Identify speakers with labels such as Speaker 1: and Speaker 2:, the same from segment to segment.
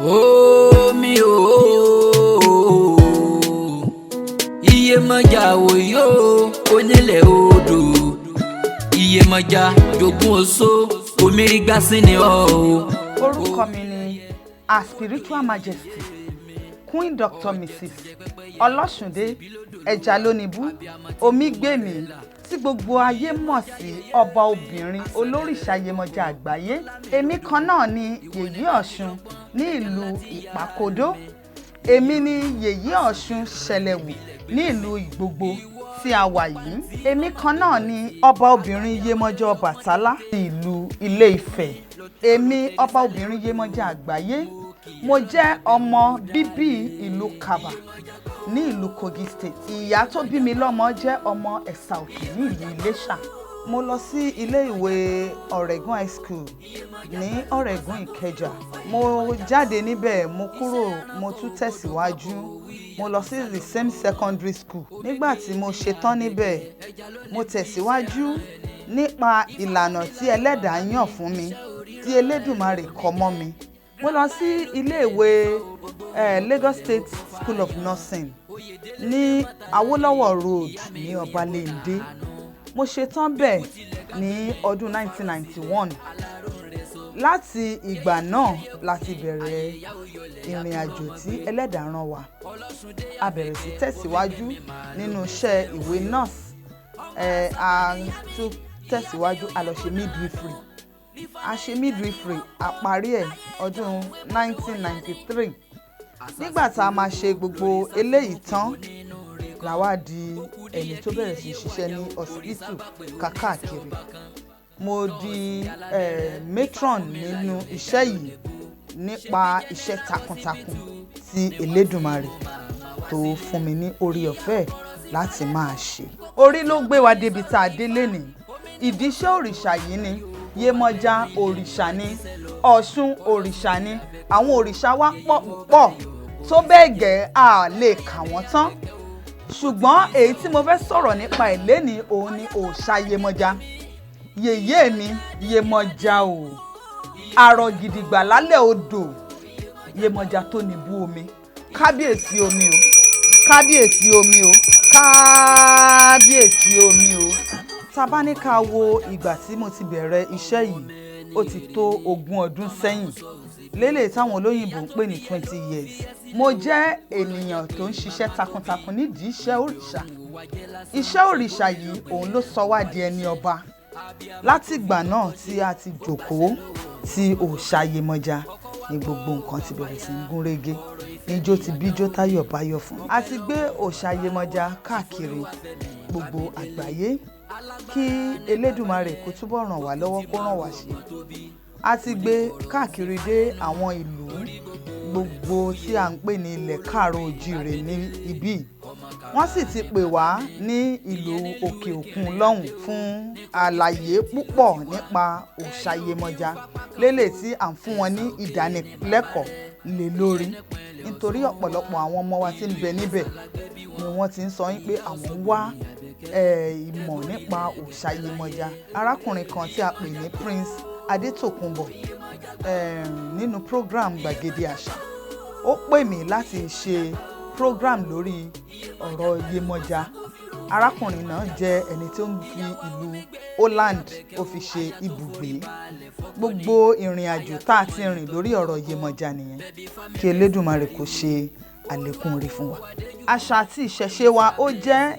Speaker 1: Omi o, Iyemọja òyò onílẹ̀ odò, Iyemọja jogún oṣó omirigbá sí ni ọ́ o.
Speaker 2: Orúkọ mi ni Her Spiritual Majesty Queen Dr. Mrs. Ọlọ́ṣùndé Ẹjalónìbú Omígbèmí, tí gbogbo ayé mọ̀ sí ọba obìnrin olórìṣà Yemọja àgbáyé. Èmi kan náà ni Yèyé Ọ̀ṣun ní ìlú Ìpàkòdó. Èmi ni Yèyé Ọ̀ṣun Ṣẹlẹ̀wù ní ìlú Ìgbogbo tí a wà yìí. Èmi kan náà ni ọba obìnrin Yemọja Ọbàtálá ní ìlú Ilé Ifẹ̀. Èmi ọba obìnrin Yemọja àgbáyé, mo jẹ́ ọmọ bíbí ìlú Kaba ní ìlú Kogi State. Ìyá tó bí mi lọ́mọ jẹ́ ọmọ Ẹ̀sà Òkè ní ìlú Iléṣà. Mo lọ sí ilé ìwé Ọ̀rẹ́gùn High School ní Ọ̀rẹ́gùn, Ìkẹjà. Mo jáde níbẹ̀, mo kúrò, mo tún tẹ̀síwájú, mo lọ sí the same secondary school. Nígbà tí mo ṣetán níbẹ̀, mo tẹ̀síwájú nípa ìlànà tí ẹlẹ́dàá yàn fún mi, tí Elédùmarè kọ mọ́ mi. Mo lọ sí iléèwé Lagos State School of Nursing ní Awolowo Road ní Ọbalẹ́ndé. Mo ṣetán bẹ́ẹ̀ ní ọdún 1991. Láti ìgbà náà láti bẹ̀rẹ̀ ìrìn àjò tí ẹlẹ́dàá rán wa, a bẹ̀rẹ̀ sí tẹ̀síwájú nínú iṣẹ́ ìwé nurse. A tún tẹ̀síwájú, a lọ ṣe midwifery. A ṣe midwifery, a parí ẹ̀ ọdún 1993. Nígbà tá a máa ṣe gbogbo eléyìí tán, la wá di ẹni tó bẹ̀rẹ̀ sí ṣiṣẹ́ ní hospital kákàkiri. Mo di matron nínú iṣẹ́ yìí nípa iṣẹ́ takuntakun tí Elédùmarè tó fún mi ní orí ọ̀fẹ́ láti máa ṣe. Orí ló gbé wa débi tá a dé lénìí. Ìdí iṣẹ́ òrìṣà yìí ni. Yemọja òrìṣà ni, Ọ̀ṣun òrìṣà ni. Àwọn òrìṣà wa pọ̀ púpọ̀ tó bẹ́ẹ̀ gẹ́ a lè kà wọ́n tán, ṣùgbọ́n èyí tí mo fẹ́ sọ̀rọ̀ nípa ẹ̀ lénìí, òun ni òòṣà Yemọja. Yèyé mi Yemọja o, àrọ̀ gidigba lálẹ́ odò, Yemọja tó níbú omi. Kábíyèsí omi o, kábíyèsí omi o, kábíyèsí omi o. Tá a bá ní ká wo ìgbà tí mo ti bẹ̀rẹ̀ iṣẹ́ yìí, ó ti tó 20 ọdún sẹ́yìn lélẹ̀, táwọn olóyìnbó ń pè ní 20 years. Mo jẹ́ ènìyàn tó ń ṣiṣẹ́ takuntakun nídìí iṣẹ́ òrìṣà. Iṣẹ́ òrìṣà yìí, òun ló sọ wá di ẹni ọba. Látìgbà náà tí a ti jòkóó tí òòṣà Yemọja ní, gbogbo nǹkan ti bẹ̀rẹ̀ sí í gún régé, níjó ti bíjó táyọ̀ báyọ̀ fún. A ti gbé òòṣà Yemọja káàkiri gbogbo àgbáyé. Kí Elédùmarè kó túbọ̀ ràn wá lọ́wọ́, kó ràn wá ṣe. A ti gbé káàkiri dé àwọn ìlú gbogbo tí à ń pè ní ilẹ̀ káàárọ̀ oòjíire ní ibí. Wọ́n sì ti pè wá ní ìlú òkè òkun lọ́hùn fún àlàyé púpọ̀ nípa òòṣà Yemọja lélẹ̀, tí à ń fún wọn ní ìdánilẹ́kọ̀ọ́ lé lórí, nítorí ọ̀pọ̀lọpọ̀ àwọn ọmọ wa tí ń bẹ níbẹ̀ ni wọ́n ti ń sọ wípé àwọn ń wá ìmọ̀ nípa òòṣà Yemọja. Arákùnrin kan tí a pè ní Prince Adétòkunbọ̀, nínú program Gbàgede Àṣà, ó pè mí láti ṣe program lórí ọ̀rọ̀ Yemọja. Arákùnrin náà jẹ́ ẹni tó ń fi ìlú Holland ó fi ṣe ibùgbé. Gbogbo ìrìn àjò tá a ti rìn lórí ọ̀rọ̀ Yemọja nìyẹn. Kí Elédùmarè kó ṣe àlékún oore fún wa. Àṣà àti ìṣẹ̀ṣe wa, ó jẹ́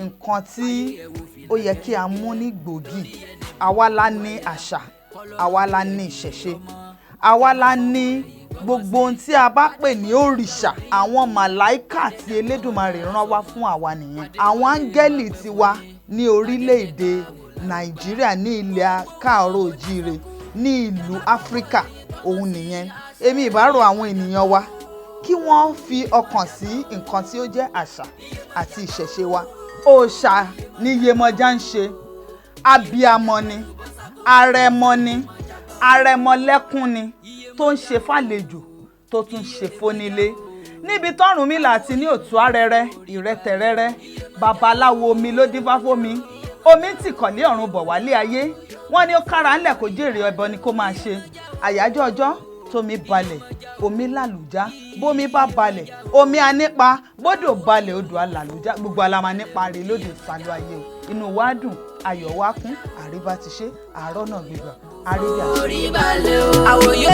Speaker 2: nǹkan tí ó yẹ kí a mú ní gbòógì. Àwa la ní àṣà, àwa la ní ìṣẹ̀ṣe, àwa la ní gbogbo ohun tí a bá pè ní òrìṣà. Àwọn màláìkà tí Elédùmarè rán wá fún àwa nìyẹn. Àwọn áńgẹ́lì tiwa ní orílẹ̀-èdè Nàìjíríà, ní ilẹ̀ káàárọ̀ òjíire, ní ìlú Áfíríkà, òun nìyẹn. Èmi ìbá rọ̀ àwọn ènìyàn wa kí wọ́n fi ọkàn sí nǹkan tí ó jẹ́ àṣà àti ìṣẹ̀ṣe wa. Òòṣà ní Yemọja ń ṣe. Abiamọ ni, arẹmọ ni, arẹmọlẹ́kún ni, tó ń ṣe fàlejò, tó tún ṣe fónílé. Níbi tọ́rùnmìlà àti ní òtún arẹrẹ ìrẹtẹrẹrẹ, babaláwo omi ló dífá fómi. Omi ń tìkọ̀lé ọ̀run bọ̀ wálé ayé. Wọ́n ní ó kára ńlẹ̀ kó jèrè ẹbọ ni kó máa ṣe. Àyájọ́ ọjọ́ tó Tómi balẹ̀, omi làlùjá. Bómi bá balẹ̀, omi anípa. Bódò balẹ̀, odò alàlùjá. Gbogbo alama nípa rè lóde ìsàlù ayé o. Inú wa dùn, ayọ̀ wa kún. Àríbá ti ṣe àárọ̀ náà gbégbá àríbí àti.
Speaker 1: Orí balẹ̀ o. Àwòyó.